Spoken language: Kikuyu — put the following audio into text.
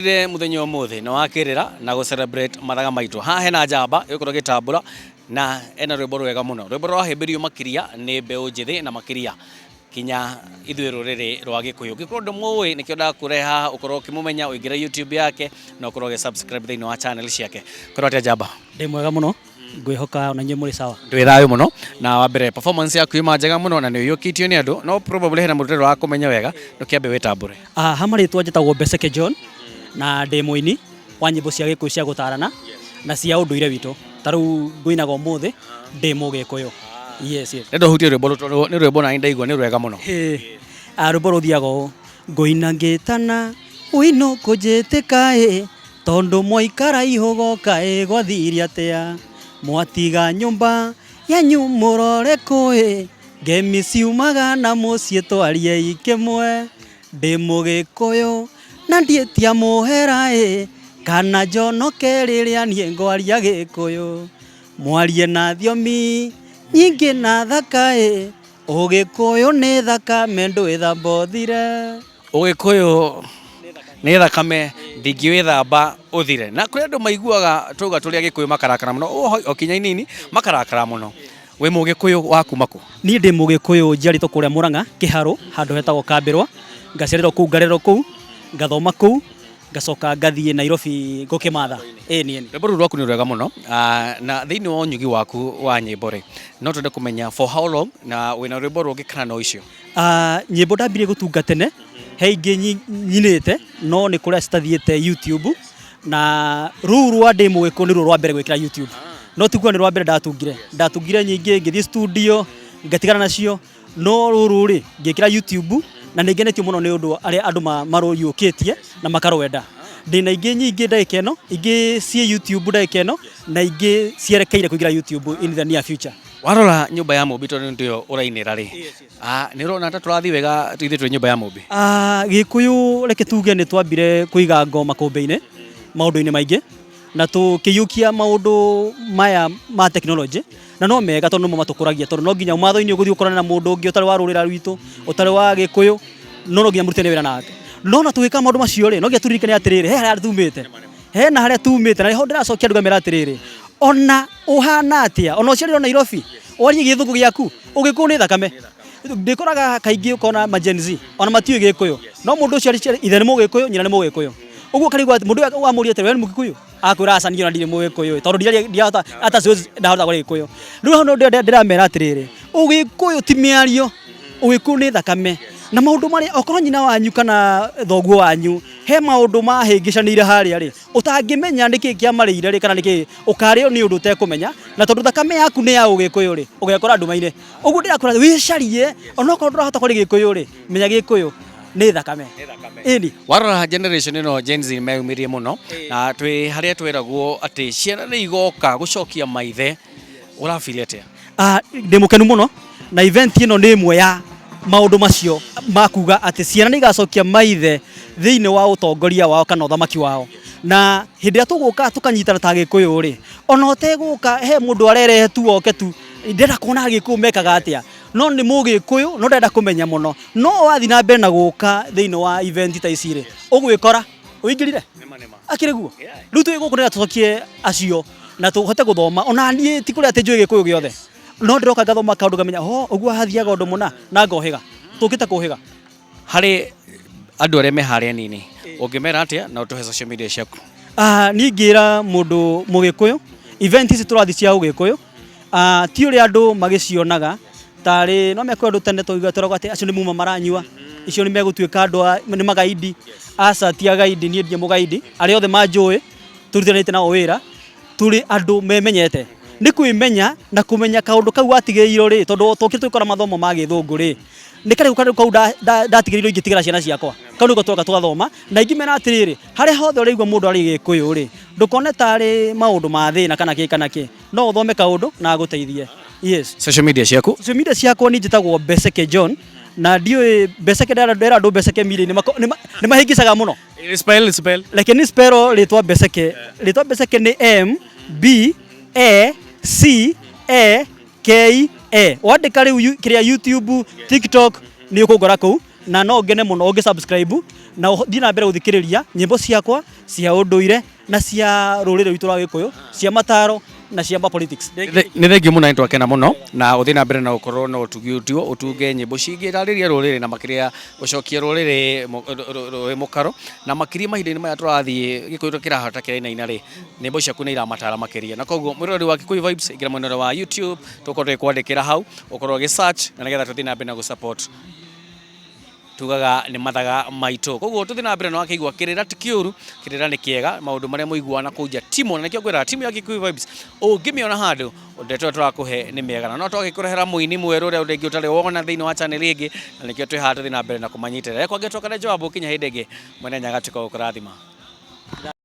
Rĩ muthenya umuthi nĩ wakĩrĩra na gũ celebrate mathaga maitũ. Haha hena njamba ĩgũkorwo ĩgĩtambũra na ena rwĩmbo rwega mũno, rwĩmbo rwahĩmbĩrio makĩria nĩ mbeũ njĩthĩ na makĩria kinya ithuĩ rũrĩrĩ rwa Gĩkũyũ. Ũngĩkorwo ndũmũĩ, nĩkĩo ndakũrehe haha ũkorwo ũkĩmũmenya, ũingĩre YouTube yake na ũkorwo ũgĩ subscribe thĩinĩ wa channel ciake. Kwĩrwo atĩa, njamba? Ndĩ mwega mũno, ngwĩhoka ona inyuĩ mũrĩ sawa. Ndwĩ thayũ mũno. Na wa mbere, performance yaku yuma njega mũno na nĩ ũiyũkĩtio nĩ andũ, no probably hena mũndũ ũtarĩ wa kũmenya wega, ndũkĩambe wĩtambũre. Ah, ha marĩtwa njĩtagwo Beseke John na ndĩ mũini wa nyĩmbo cia Gĩkũyũ cia gũtarana na cia ũndũire witũ. Ta rĩu ngũinaga ũmũthĩ ndĩ Mũgĩkũyũ. Yes. Ndenda ũhutie rwĩmbo rũrũ tondũ nĩ rwĩmbo nani ndaigua nĩ rwega mũno. Ĩĩ. Ah, rwĩmbo rũthiaga ũũ: ngũina ngĩtana ũinũ kũnjĩtĩka ĩ, tondũ mwaikara ihũgoka ĩ, gwathire atĩa mwatiga nyũmba yanyu mũrore kũ ĩ, ngemi ciumaga na mũciĩ twarie ikĩmwe, ndĩ Mũgĩkũyũ na ndiĩtia mũhera ĩ, kana njonoke rĩrĩa niĩ ngwaria Gĩkũyũ, mwarie na thiomi nyingĩ na thaka ĩ, Ũgĩkũyũ nĩ thakame ndwĩthamba ũthire. Ũgĩkũyũ nĩ thakame, ndingĩwĩthamba ũthire. Na kũrĩ andũ maiguaga twauga tũrĩ Agĩkũyũ makarakara mũno, o kinya inini makarakara mũno. Wĩ Mũgĩkũyũ wa kuma kũ? Niĩ ndĩ Mũgĩkũyũ, njiarĩtwo kũrĩa Mũrang'a, Kĩharũ, handũ hetagwo Kambĩrwa, ngaciarĩrwo kũu, ngarererwo kũu, ngathoma kũu, ngacoka ngathiĩ Nairobi gũkĩmatha. Ĩni ĩni. Rwĩmbo rũu rwaku nĩ rwega mũno, na thĩinĩ wa ũnyugi waku wa nyĩmbo rĩ, no twende kũmenya for how long na wĩna rwĩmbo rũngĩ kana no icio? Ah, nyĩmbo ndambirie gũtunga tene, he ingĩ nyinĩte no nĩ kũrĩa citathiĩte YouTube, na rũu rwa ndĩ Mũgĩkũyũ nĩruo rwa mbere gwĩkĩra YouTube, no tiguo nĩ rwa mbere ndatungire. Ndatungire nyingĩ, ngĩthiĩ studio ngatigana nacio, no rũrũ rĩ ngĩkĩra YouTube na nĩ ngenetio mũno nĩ ũndũ arĩa andũ marũiyũkĩtie na makarwenda. Ndĩna ingĩ nyingĩ ndagĩka ĩno, ingĩ ciĩ YouTube ndagĩka ĩno na ingĩ cierekeire kũingĩra YouTube in the near future. Warora nyũmba ya Mũmbi tondũ nĩyo ũrainĩra rĩ, nĩ ũrona ta tũrathiĩ wega ithuĩ twĩ nyũmba ya Mũmbi? Ah, Gĩkũyũ reke tuge nĩ twambire kũiga ngo makũmbĩ-inĩ maũndũ-inĩ maingĩ na tũkĩiyũkia maũndũ maya ma technology, na no mega tondũ nĩmo matũkũragia, tondũ no nginya matho-inĩ ũgũthiĩ ũkorane na mũndũ ũngĩ ũtarĩ wa rũrĩrĩ rwitũ, ũtarĩ wa Gĩkũyũ, no no nginya mũrutane wĩra nake. No na tũgĩka maũndũ macio rĩ, no nginya tũririkane atĩrĩrĩ, he harĩa tumĩte, hena harĩa tumĩte, na nĩho ndĩracokia andũ ngamera atĩrĩrĩ, ona ũhana atĩa, ona ũciarĩrwo Nairobi, warie Gĩthũngũ gĩaku, Ũgĩkũyũ nĩ thakame. Ndĩkoraga kaingĩ ũkona ma Gen Z ona matiũĩ Gĩkũyũ, no mũndũ ũcio ithe nĩ Mũgĩkũyũ, nyina nĩ Mũgĩkũyũ. Ũguo ũkarigwo atĩ mũndũ ũyũ wamũria atĩrĩ, we nĩ Mũgĩkũyũ? Akwĩra aca niĩ ona ndirĩ Mũgĩkũyũ tondũ ndiraria ndirahota hata siwezi ndahota kwaria Gĩkũyũ. Rĩu hau nĩho ndĩramera atĩrĩrĩ, Ũgĩkũyũ ti mĩario, Ũgĩkũyũ nĩ thakame. Na maũndũ marĩa okorwo nyina wanyu kana thoguo wanyu he maũndũ mahĩngĩcanĩire harĩa rĩ, ũtangĩmenya nĩkĩ kĩamarĩire rĩ kana nĩkĩ, ũkarĩo nĩ ũndũ ũtekũmenya, na tondũ thakame yaku nĩ ya Ũgĩkũyũ rĩ, ũgekora nduma-inĩ. Ũguo ndĩrakwĩra wĩcarie, onokorwo ndũrahota kwaria Gĩkũyũ rĩ, menya Gĩkũyũ nĩ thakame. Ĩni. Warora generation ĩno Gen Z meyumĩrie mũno, na twĩ harĩa tweragwo atĩ ciana nĩ igoka gũcokia maithe, ũra feel atĩa? Ah, ndĩ mũkenu mũno na event ĩno nĩ ĩmwe ya maũndũ macio ma kuga atĩ ciana nĩ igacokia maithe thĩinĩ wa ũtongoria wao kana ũthamaki wao. Na hĩndĩ ĩrĩa tũgũka tũkanyitana ta Gĩkũyũ rĩ, ona ũtegũka he mũndũ arerehe tu oke tu, ndĩrenda kuona Agĩkũyũ mekaga atĩa, no nĩ Mũgĩkũyũ no ndĩrenda kũmenya mũno, no wathiĩ na mbere na gũka thĩinĩ wa event ta ici rĩ, ũgwĩkora ũingĩrire akĩrĩ guo. Rĩu twĩ gũkũ nĩgetha tũcokie acio na tũhote gũthoma. Ona niĩ ti kũrĩa atĩ njũĩ Gĩkũyũ gĩothe, no ndĩroka ngathoma kaũndũ ngamenya ho ũguo hathiaga ũndũ mũna na ngohĩga. Tũkĩte kũhĩga. Harĩ andũ arĩa me harĩa nini, ũngĩmera atĩa na ũtũhe social media ciaku? Ah, niĩ ingĩra mũndũ Mũgĩkũyũ, event ici tũrathiĩ cia Ũgĩkũyũ, ah, ti ũrĩa andũ magĩcionaga tarĩ no mekũrĩ andũ tene twaigua tweragwo atĩ acio nĩ muma maranyua, icio nĩ megũtuĩka andũ a nĩ magaidi. Aca ti agaidi, niĩ ndirĩ mũgaidi. Arĩa othe manjũĩ tũrutithanĩtie nao wĩra, tũrĩ andũ memenyete. Nĩ kwĩmenya na kũmenya kaũndũ kau watigĩirwo rĩ, tondũ tũkĩrĩ tũgĩkora mathomo ma Gĩthũngũ rĩ, nĩ karĩkũ kaũndũ kau ndatigĩrĩirwo ingĩtigĩra ciana ciakwa? Kau nĩko tũroka tũgathoma. Na ingĩmera atĩrĩrĩ, harĩa hothe ũraigua mũndũ arĩ Gĩkũyũ rĩ, ndũkone tarĩ maũndũ ma thĩna kana kĩ kana kĩ, no ũthome kaũndũ na agũteithie. Yes. Social media ciaku? Social media ciakwa niĩ njĩtagwo Beseke John, na ndiũĩ Beseke, ndera andũ Beseke media nĩ mahĩngĩcaga mũno. Spell, spell. Reke ni spell rĩtwa Beseke. Rĩtwa Beseke nĩ M B E C E K E. Wandĩka rĩu kĩrĩa YouTube, TikTok, nĩ ũkũngora kũu, na no ngene mũno ũngĩ subscribe. Na ũthiĩ na mbere gũthikĩrĩria nyĩmbo ciakwa cia ũndũire na cia rũrĩrĩ rwitũ rwa Gĩkũyũ, cia mataro na cia ma politics. Nĩ thengiũ mũno, nĩ twakena mũno, na ũthiĩ na mbere na gũkorwo na ũtugi ũtio ũtunge nyĩmbo cingĩtarĩria rũrĩrĩ na makĩria gũcokia rũrĩrĩ rwĩ mũkaro, na makĩria mahinda-inĩ maya tũrathiĩ Gĩkũyũ kĩrahota kĩrainaina rĩ, nyĩmbo ciaku nĩ iramatara makĩria. Na koguo mwĩroreri wa Kikuyu Vibes, ingĩra mwena wa YouTube, tũkorwo tũgĩkwandĩkĩra hau, ũkorwo ũgĩ search na nĩgetha tũthiĩ na mbere na gũ support. Tugaga nĩ mathaga maitũ, koguo tũthiĩ na mbere na wakĩigua kĩrĩra ti kĩũru, kĩrĩra nĩ kĩega. Maũndũ marĩa mũiguaga na kũu nja timo, na nĩkĩo ngwĩraga timu ya Kikuyu Vibes, ũngĩmĩona handũ, ndeto ĩyo tũrakũhe nĩ mĩega, na no twagĩkũrehera mũini mwerũ ũrĩa rĩngĩ ũtarĩ wona thĩinĩ wa channel ĩngĩ, na nĩkĩo twĩ haha tũthiĩ na mbere na kũmanyitĩrĩra. Kwangĩ twakane Joabu, kinya hĩndĩ ĩngĩ, mwene Nyaga tuko gũkũrathima.